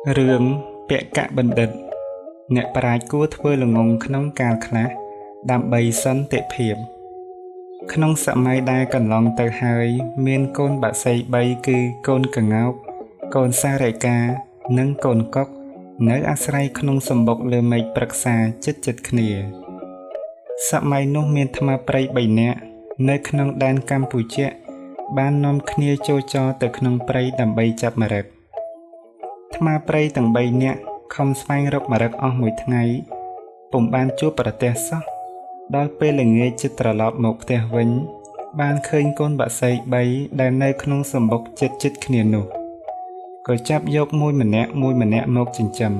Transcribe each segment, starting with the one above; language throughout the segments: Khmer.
រឿងពកបណ្ឌិត អ្នកប្រាជ្ញគួរធ្វើល្ងង់ក្នុងកាលខ្លះ ដើម្បីសន្តិភាព ក្នុងសម័យដែលកន្លងទៅហើយ មានកូនបក្សី3គឺកូនក្ងោក កូនសារិកា និងកូនកុក នៅអាស្រ័យក្នុងសម្បុកលើមែកព្រឹក្សាជិតៗគ្នា សម័យនោះមានថ្មព្រៃ3នាក់ នៅក្នុងដែនកម្ពុជា បាននាំគ្នាចូលចរទៅក្នុងព្រៃដើម្បីចាប់ម្រឹគថ្មព្រៃទាំង3នាក់ខំស្វែងរកម្រឹគអស់មួយថ្ងៃពុំបានជួបប្រទះសោះដល់ពេលល្ងាចជិតត្រឡប់មកផ្ទះវិញ បានឃើញកូនបក្សី3ដែលនៅក្នុងសម្បុកជិតៗគ្នានោះក៏ចាប់យកមួយម្នាក់មួយម្នាក់មកចិញ្ចឹម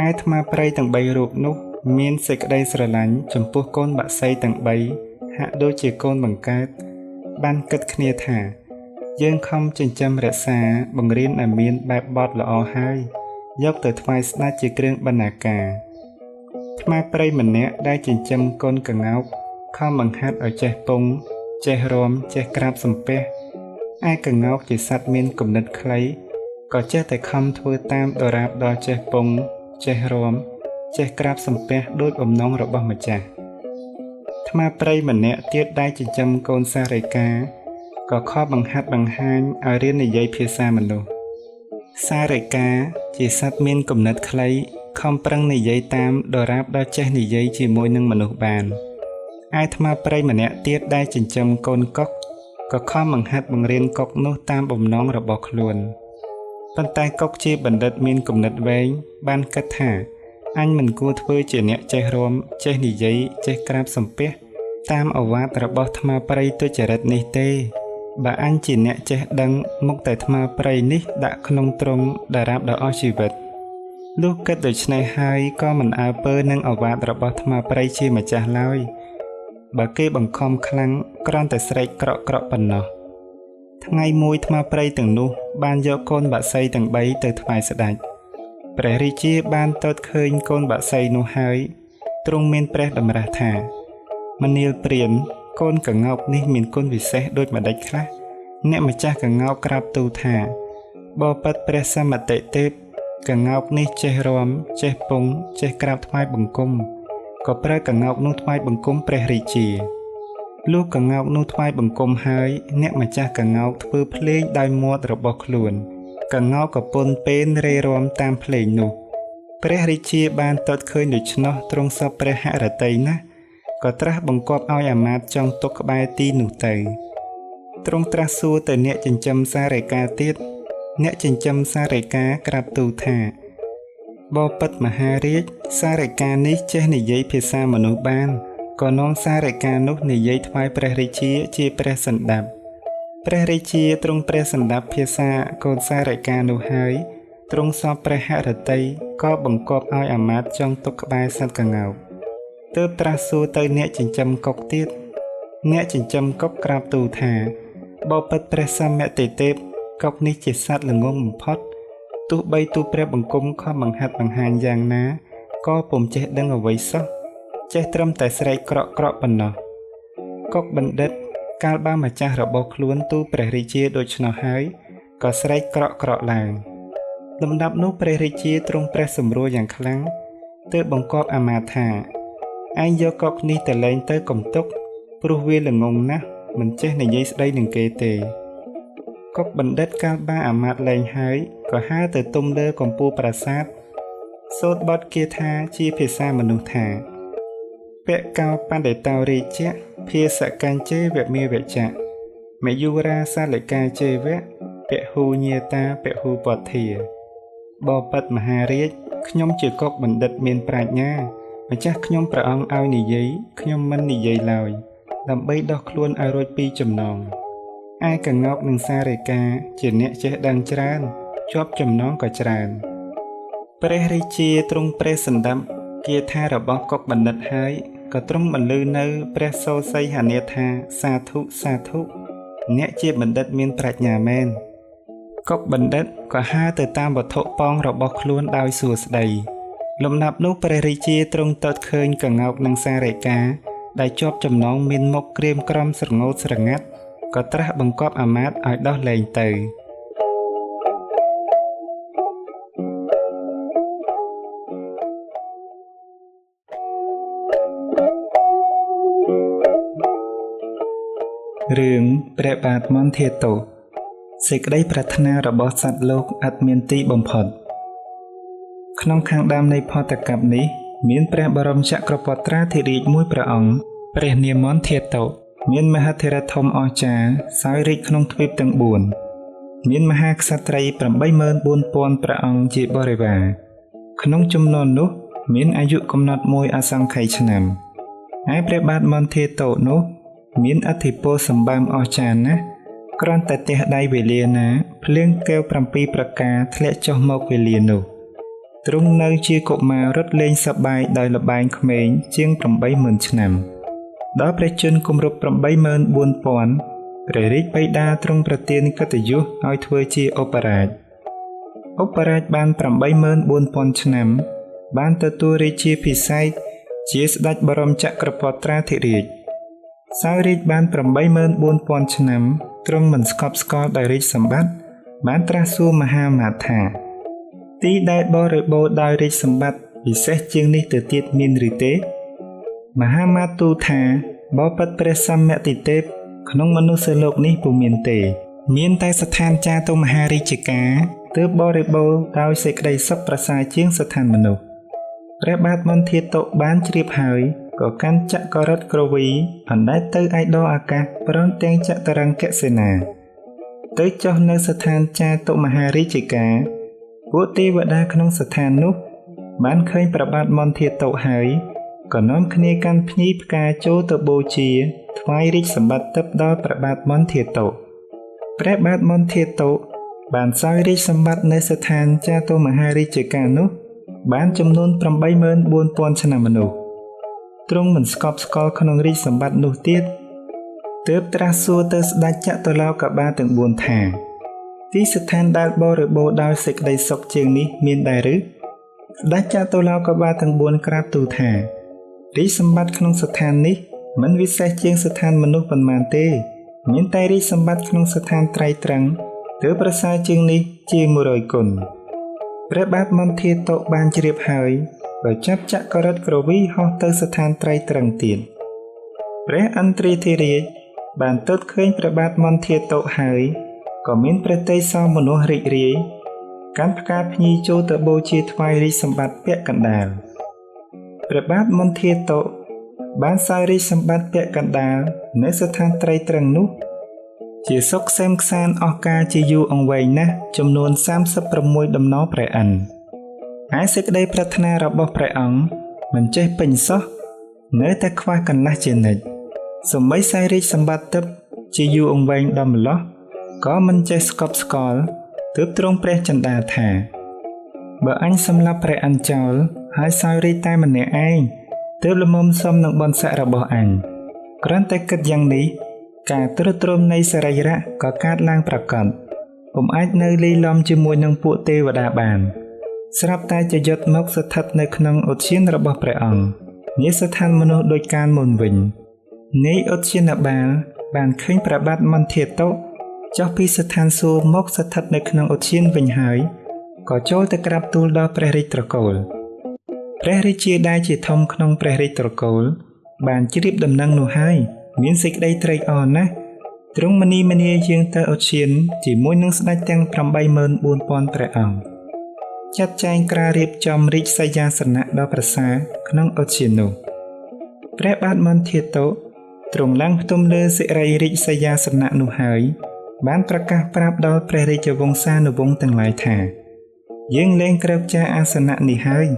ឯថ្មព្រៃទាំង3រូបនោះមានសេចក្តីស្រឡាញ់ចំពោះកូនបក្សីទាំង3ហាក់ដូចជាកូនបង្កើតបានគិតគ្នាថាយើងខំចិញ្ចឹមរក្សាបង្រៀនឲ្យមានបែបបទល្អហើយយកទៅថ្វាយស្ដេចជាគ្រឿងបណ្ណាការថ្មព្រៃម្នាក់ដែលចិញ្ចឹមកូនក្ងោកខំបង្ហាត់ឲ្យចេះពងចេះរាំចេះក្រាបសំពះឯក្ងោកជាសត្វមានគំនិតខ្លីក៏ចេះតែខំធ្វើតាមដរាបដល់ចេះពងចេះរាំចេះក្រាបសំពះដូចបំណងរបស់ម្ចាស់ថ្មព្រៃម្នាក់ទៀតដែលចិញ្ចឹមកូនសារិកាក៏ខំបង្ហាត់បង្ហាញឲ្យរៀននិយាយភាសាមនុស្សសារិកាជាសត្វមានគំនិតខ្លីខំប្រឹងនិយាយតាមដរាបដល់ចេះនិយាយជាមួយនឹងមនុស្សបានឯថ្មព្រៃម្នាក់ទៀតដែលចិញ្ចឹមកូនកុកក៏ខំបង្ហាត់បង្រៀនកុកនោះតាមបំណងរបស់ខ្លួនប៉ុន្តែកុកជាបណ្ឌិតមានគំនិតវែងបានគិតថាអញមិនគួរធ្វើជាអ្នកចេះរាំចេះនិយាយចេះក្រាបសំពះតាមឱវាទរបស់ថ្មព្រៃទុច្ចរិតនេះទេបើអញជាអ្នកចេះដឹងមុខតែថ្មព្រៃនេះដាក់ក្នុងទ្រុងដរាបដល់អស់ជីវិតលុះគិតដូច្នេះហើយក៏មិនអើពើនឹងឱវាទរបស់ថ្មព្រៃជាម្ចាស់ឡើយបើគេបង្ខំខ្លាំងគ្រាន់តែស្រែកក្រក់ៗប៉ុណ្ណោះថ្ងៃមួយថ្មព្រៃទាំងនោះបានយកកូនបក្សីទាំង3ទៅថ្វាយស្ដេចព្រះរាជាបានទតឃើញកូនបក្សីនោះហើយទ្រង់មានព្រះតម្រាស់ថាមនាលព្រានកូនក្ងោកនេះមានគុណវិសេសដូចម្ដេចខ្លះអ្នកម្ចាស់ក្ងោកក្រាបទូលថាបបិទ្ធព្រះសមតិទេពក្ងោកនេះចេះរាំចេះពងចេះក្រាបថ្វាយបង្គំក៏ប្រើក្ងោកនោះថ្វាយបង្គំព្រះរាជាលុះក្ងោកនោះថ្វាយបង្គំហើយអ្នកម្ចាស់ក្ងោកធ្វើភ្លេងដោយមាត់របស់ខ្លួនក្ងោកក៏ពន់ពេនរេរាំតាមភ្លេងនោះព្រះរាជាបានទតឃើញដូច្នោះទ្រង់សពព្រះហឫទ័យណាស់ក៏ត្រាស់បង្គាប់ឲ្យអាមាត្យចង់ទុកក្បែរទីនោះទៅទ្រង់ត្រាស់សួរទៅអ្នកចិញ្ចឹមសារិកាទៀតអ្នកចិញ្ចឹមសារិកាក្រាបទូលថាបបិទ្ធមហារាជសារិកានេះចេះនិយាយភាសាមនុស្សបានក៏នាំសារិកានោះនិយាយថ្វាយព្រះរាជាជាព្រះសន្តាប់ព្រះរាជាទ្រង់ព្រះសន្តាប់ភាសាកូនសារិកានោះហើយទ្រង់សពព្រះហឫទ័យក៏បង្គាប់ឲ្យអាមាត្យចង់ទុកក្បែរសត្វក្ងោកទើបត្រាស់សួរទៅអ្នកចិញ្ចឹមកុកទៀតអ្នកចិញ្ចឹមកុកក្រាបទូលថាបបិទ្ធព្រះសមតិទេពកុកនេះជាសត្វល្ងង់បំផុតទោះបីទូព្រះបង្គំខំបង្ហាត់បង្ហាញយ៉ាងណាក៏ពុំចេះដឹងអ្វីសោះចេះត្រឹមតែស្រែកក្រក់ៗប៉ុណ្ណោះកុកបណ្ឌិតកាលបើម្ចាស់របស់ខ្លួនទូលព្រះរាជាដូច្នោះហើយក៏ស្រែកក្រក់ៗឡើងលំដាប់នោះព្រះរាជាទ្រង់ព្រះសម្រួលយ៉ាងខ្លាំងទើបបង្គាប់អាមាត្យថាឯងយកកុកនេះទៅលែងទៅកុំទុកព្រោះវាល្ងង់ណាស់មិនចេះនិយាយស្ដីនឹងគេទេកុកបណ្ឌិតកាលបើអាមាត្យលែងហើយក៏ហើរទៅទុំលើកំពូលប្រាសាទសូត្របទគាថាជាភាសាមនុស្សថាពកោបណ្ឌិតោរាជៈភាសកញ្ចេវមេវចៈមយុរាសាលិកាចេវៈពហូញាតាពហូពធាបបិទ្ធមហារាជខ្ញុំជាកុកបណ្ឌិតមានប្រាជ្ញាម្ចាស់ខ្ញុំព្រះអង្គឲ្យនិយាយខ្ញុំមិននិយាយឡើយដើម្បីដោះខ្លួនឲ្យរួចពីចំណងឯក្ងោកនិងសារិកាជាអ្នកចេះដឹងច្រើនជាប់ចំណងក៏ច្រើនព្រះរាជាទ្រង់ព្រះសន្តាប់គាថារបស់កុកបណ្ឌិតហើយក៏ទ្រង់បន្លឺនៅព្រះសូរសីហនាថាសាធុសាធុអ្នកជាបណ្ឌិតមានប្រាជ្ញាមែនកុកបណ្ឌិតក៏ហើរទៅតាមវត្ថុប៉ងរបស់ខ្លួនដោយសួស្តីលំដាប់នោះព្រះរាជាទ្រង់ទតឃើញក្ងោកនិងសារិកាដែលជាប់ចំណងមានមុខក្រៀមក្រំស្រងូតស្រងាត់ក៏ត្រាស់បង្គាប់អាមាត្យឲ្យដោះលែងទៅ។ រឿងព្រះបាទមន្ធាតុសេចក្តីប្រាថ្នារបស់សត្វលោកឥតមានទីបំផុតក្នុងខាងដើមនៃផតកັບនេះមានព្រះបរមចក្រពត្រាធិរាជមួយព្រះអង្គព្រះនាមមន្ធាតុមានមហិធិឫទ្ធិធំអស្ចារ្យសោយរាជក្នុងទ្វីបទាំង4មានមហាក្សត្រី 84000 ព្រះអង្គជាបរិវារក្នុងចំនួននោះមានអាយុកំណត់មួយអសង្ខ័យឆ្នាំឯព្រះបាទមន្ធាតុនោះមានអធិពលសម្បើមអស្ចារ្យណាស់គ្រាន់តែទះដៃវេលាណាភ្លៀងកែវ7ប្រការធ្លាក់ចុះមកវេលានោះទ្រង់នៅជាកុមាររត់លេងសប្បាយដោយល្បែងក្មេងជាង 80000 ឆ្នាំដល់ព្រះជន្មគម្រប់ 84000 ព្រះរាជបិតាទ្រង់ប្រទានកិត្តិយសឲ្យធ្វើជាឧបរាជឧបរាជបាន 84000 ឆ្នាំបានទទួលរាជាភិសេកជាស្ដេចបរមចក្រពត្រាធិរាជសោយរាជបាន 84000 ឆ្នាំទ្រង់មិនស្កប់ស្កល់ដោយរាជសម្បត្តិបានត្រាស់សួរមហាមាត្យថាទីដែលបរិបូរណ៍ដោយរាជសម្បត្តិពិសេសជាងនេះទៅទៀតមានឬទេមហាមាត្យទូលថាបបិទ្ធព្រះសម្មតិទេពក្នុងមនុស្សលោកនេះពុំមានទេមានតែស្ថានចាតុមហារាជការទើបបរិបូរណ៍ដោយសេចក្តីសុខប្រសើរជាងស្ថានមនុស្សព្រះបាទមន្ធាតុបានជ្រាបហើយក៏កាន់ចក្ររិទ្ធក្រវីអណ្ដែតទៅឯដអាកាសព្រមទាំងចតរង្គសេនាទៅចុះនៅស្ថានចាតុមហារាជការពួកទេវតាក្នុងស្ថាននោះបានឃើញព្រះបាទមន្ធាតុហើយក៏នាំគ្នាកាន់ភ្ញីផ្កាចូលទៅបូជាថ្វាយរាជសម្បត្តិទិព្វដល់ព្រះបាទមន្ធាតុព្រះបាទមន្ធាតុបានសោយរាជសម្បត្តិនៅស្ថានចាតុមហារាជការនោះបានចំនួន 84000 ឆ្នាំមនុស្សទ្រង់មិនស្កប់ស្កល់ក្នុងរាជសម្បត្តិនោះទៀតទើបត្រាស់សួរទៅស្ដេចចតុឡោកបាលទាំង4ថាទីស្ថានដែលបរិបូរណ៍ដោយសេចក្តីសុខជាងនេះមានដែរឬស្ដេចចតុឡោកបាលទាំង4ក្រាបទូលថារាជសម្បត្តិក្នុងស្ថាននេះមិនវិសេសជាងស្ថានមនុស្សប៉ុន្មានទេមានតែរាជសម្បត្តិក្នុងស្ថានត្រៃត្រឹងទើបប្រសើរជាងនេះជា100គុណព្រះបាទមន្ធាតុបានជ្រាបហើយក៏ចាប់ចក្ររិទ្ធក្រវីហោះទៅស្ថានត្រៃត្រឹងទៀតព្រះឥន្ទ្រាធិរាជបានទើបឃើញព្រះបាទមន្ធាតុហើយក៏មានព្រះទ័យសោមនស្សរីករាយកាន់ផ្កាភ្ញីចូលទៅបូជាថ្វាយរាជសម្បត្តិពាក់កណ្ដាលព្រះបាទមន្ធាតុបានសោយរាជសម្បត្តិពាក់កណ្ដាលនៅស្ថានត្រៃត្រឹងនោះជាសុខក្សេមក្សាន្តអស់កាលជាយូរអង្វែងណាស់ចំនួន36ដំណរព្រះឥន្ទឯសេចក្តីប្រាថ្នារបស់ព្រះអង្គមិនចេះពេញសោះនៅតែខ្វះកន្លះជានិច្ចសម្បីសោយរាជសម្បត្តិទិព្វជាយូរអង្វែងដល់ម្លោះក៏មិនចេះស្កប់ស្កល់ទើបទ្រង់ព្រះចិន្តាថាបើអញសម្លាប់ព្រះឥន្ទចោលហើយសោយរាជតែម្នាក់ឯងទើបល្មមសមនឹងបុណ្យស័ក្តិរបស់អញគ្រាន់តែគិតយ៉ាងនេះការទ្រុឌទ្រោមនៃសរីរៈក៏កើតឡើងប្រកបពុំអាចនៅលីលំជាមួយនឹងពួកទេវតាបានស្រាប់តែចយុទ្ធមកស្ថិតនៅក្នុងឧទ្យានរបស់ព្រះអង្គនាស្ថានមនុស្សដោយកាលមុនវិញនៃឧទ្យានបាលបានឃើញព្រះបាទមន្ធាតុចុះពីស្ថានសួគ៌មកស្ថិតនៅក្នុងឧទ្យានវិញហើយក៏ចូលទៅក្រាបទូលដល់ព្រះរាជត្រកូលព្រះរាជាដែលជាធំក្នុងព្រះរាជត្រកូលបានជ្រាបដំណឹងនោះហើយមានសេចក្តីត្រេកអរណាស់ទ្រង់មនីមនាយាងទៅឧទ្យានជាមួយនឹងស្ដេចទាំង 84000 ព្រះអង្គចាត់ចែងក្រារៀបចំរាជសយាសនៈដ៏ប្រសើរក្នុងឧទ្យាននោះព្រះបាទមន្ធាតុទ្រង់ឡើងផ្ទុំលើសិរីរាជសយាសនៈនោះហើយបានប្រកាសប្រាប់ដល់ព្រះរាជវង្សានុវង្សទាំងឡាយថាយើងលែងក្រោកចាអាសនៈនេះហើយ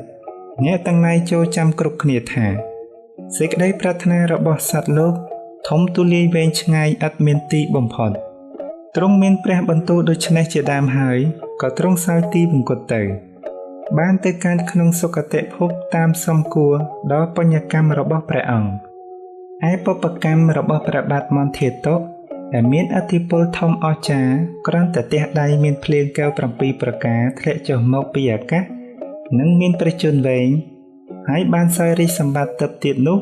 អ្នកទាំងឡាយចូលចាំគ្រប់គ្នាថាសេចក្តីប្រាថ្នារបស់សត្វលោកធំទូលាយវែងឆ្ងាយឥតមានទីបំផុតទ្រង់មានព្រះបន្ទូលដូច្នេះជាដើមហើយក៏ទ្រង់សោយទីវង្គតទៅបានទៅកាន់ក្នុងសុគតិភពតាមសំគួរដល់បញ្ញកម្មរបស់ព្រះអង្គឯបុព្វកម្មរបស់ព្រះបាទមន្ធាតុដែលមានឥទ្ធិពលធំអស្ចារ្យគ្រាន់តែទះដៃមានភ្លៀងកែវ7ប្រការធ្លាក់ចុះមកពីអាកាសនិងមានព្រះជន្មវែងហើយបានសោយរាជសម្បត្តិទិព្វទៀតនោះ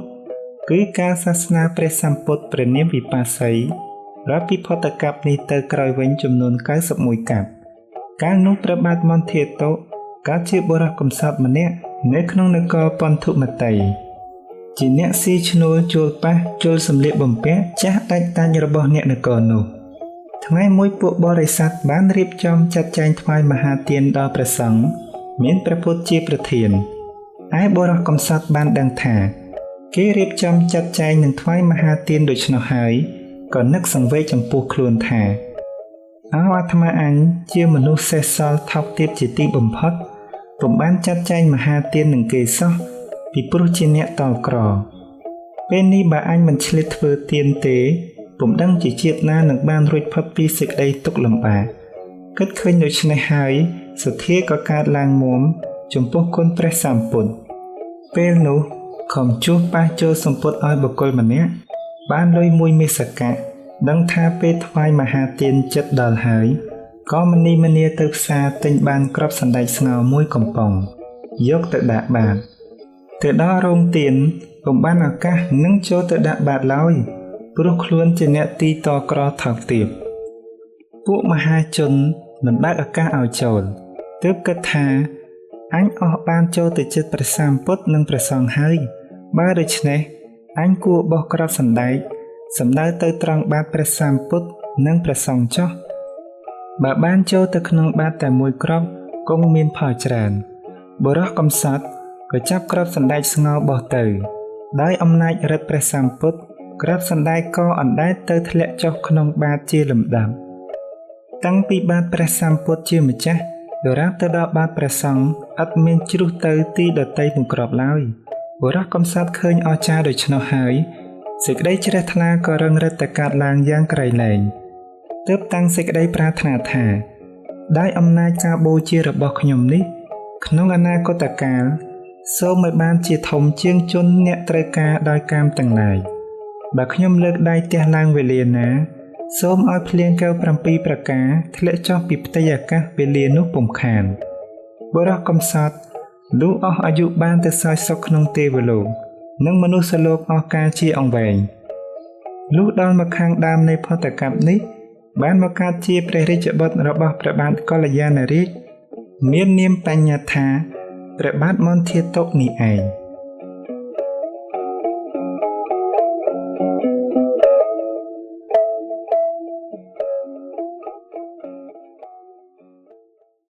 គឺការសាសនាព្រះសម្ពុទ្ធព្រះនាមវិបស្សីរាប់ពីផុតកັບនេះទៅក្រោយវិញចំនួន91កັບកាលនោះព្រះបាទមន្ធាតុកើតជាបុរសកំសត់ម្នាក់នៅក្នុងនគរពន្ធុមតី ជាអ្នកស៊ីឈ្នួលជួលប៉ះជួលសម្លៀកបំពាក់ចាស់ដាច់តាញ់របស់អ្នកនគរនោះថ្ងៃមួយពួកបរិស័ទបានរៀបចំចាត់ចែងថ្វាយមហាទានដល់ព្រះសង្ឃមានព្រះពុទ្ធជាប្រធានឯបុរសកំសត់បានដឹងថាគេរៀបចំចាត់ចែងនឹងថ្វាយមហាទានដូច្នោះហើយក៏នឹកសង្វេគចំពោះខ្លួនថាអោអាត្មាអញជាមនុស្សសេសសល់ថោកទាបជាទីបំផុតពុំបានចាត់ចែងមហាទាននឹងគេសោះពីព្រោះជាអ្នកតល់ក្រពេលនេះបើអញមិនឆ្លៀតធ្វើទានទេពុំដឹងជាជាតិណានឹងបានរួចផុតពីសេចក្តីទុក្ខលំបាកគិតឃើញដូច្នេះហើយសទ្ធាក៏កើតឡើងមុំចំពោះគុណព្រះសម្ពុទ្ធពេលនោះខំជួសប៉ះចូលសម្ពុតឲ្យបុគ្គលម្នាក់បានលុយមួយមេសកៈដឹងថាពេលថ្វាយមហាទានចិត្តដល់ហើយក៏មនីមនាទៅផ្សារទិញបានក្របសណ្តែកស្ងោរមួយកំប៉ុងយកទៅដាក់បាតទៅដល់រោងទានពុំបានឱកាសនឹងចូលទៅដាក់បាតឡើយព្រោះខ្លួនជាអ្នកទីតក្រថោកទាបពួកមហាជនមិនបើកឱកាសឲ្យចូលទើបគិតថាអញអស់បានចូលទៅជិតព្រះសម្ពុទ្ធនិងព្រះសង្ឃហើយបើដូច្នេះអញគួរបោះក្របសណ្តែកសំដៅទៅត្រង់បាតព្រះសម្ពុទ្ធនិងព្រះសង្ឃចុះបើបានចូលទៅក្នុងបាតតែមួយក្របគង់មានផលច្រើនបុរសកំសត់ក៏ចាប់ក្របសណ្តែកស្ងោរបោះទៅដោយអំណាចឫទ្ធិព្រះសម្ពុទ្ធក្របសណ្តែកក៏អណ្ដែតទៅធ្លាក់ចុះក្នុងបាតជាលំដាប់តាំងពីបាតព្រះសម្ពុទ្ធជាម្ចាស់ដរាបទៅដល់បាតព្រះសង្ឃឥតមានជ្រុះទៅទីដតីបង្ក្របឡើយបុរសកំសត់ឃើញអស្ចារ្យដូច្នោះហើយសេចក្តីជ្រះថ្លាក៏រឹងរិតតែកើតឡើងយ៉ាងក្រៃលែងទើបតាំងសេចក្តីប្រាថ្នាថាដោយអំណាចការបូជារបស់ខ្ញុំនេះក្នុងអនាគតកាលសូមឲ្យបានជាធំជាងជនអ្នកត្រូវការដោយកាមទាំងឡាយបើខ្ញុំលើកដៃទះឡើងវេលាណាសូមឲ្យភ្លៀងកែវ7ប្រការធ្លាក់ចុះពីផ្ទៃអាកាសវេលានោះពុំខានបុរសកំសត់លុះអស់អាយុបានទៅសោយសុខក្នុងទេវលោកនិងមនុស្សលោកអស់កាលជាអង្វែងលុះដល់មកខាងដើមនៃផតកម្មនេះបានមកកើតជាព្រះរាជបុត្ររបស់ព្រះបាទកល្យាណរាជមាននាមបញ្ញថាព្រះបាទមន្ធាតុនេះឯង។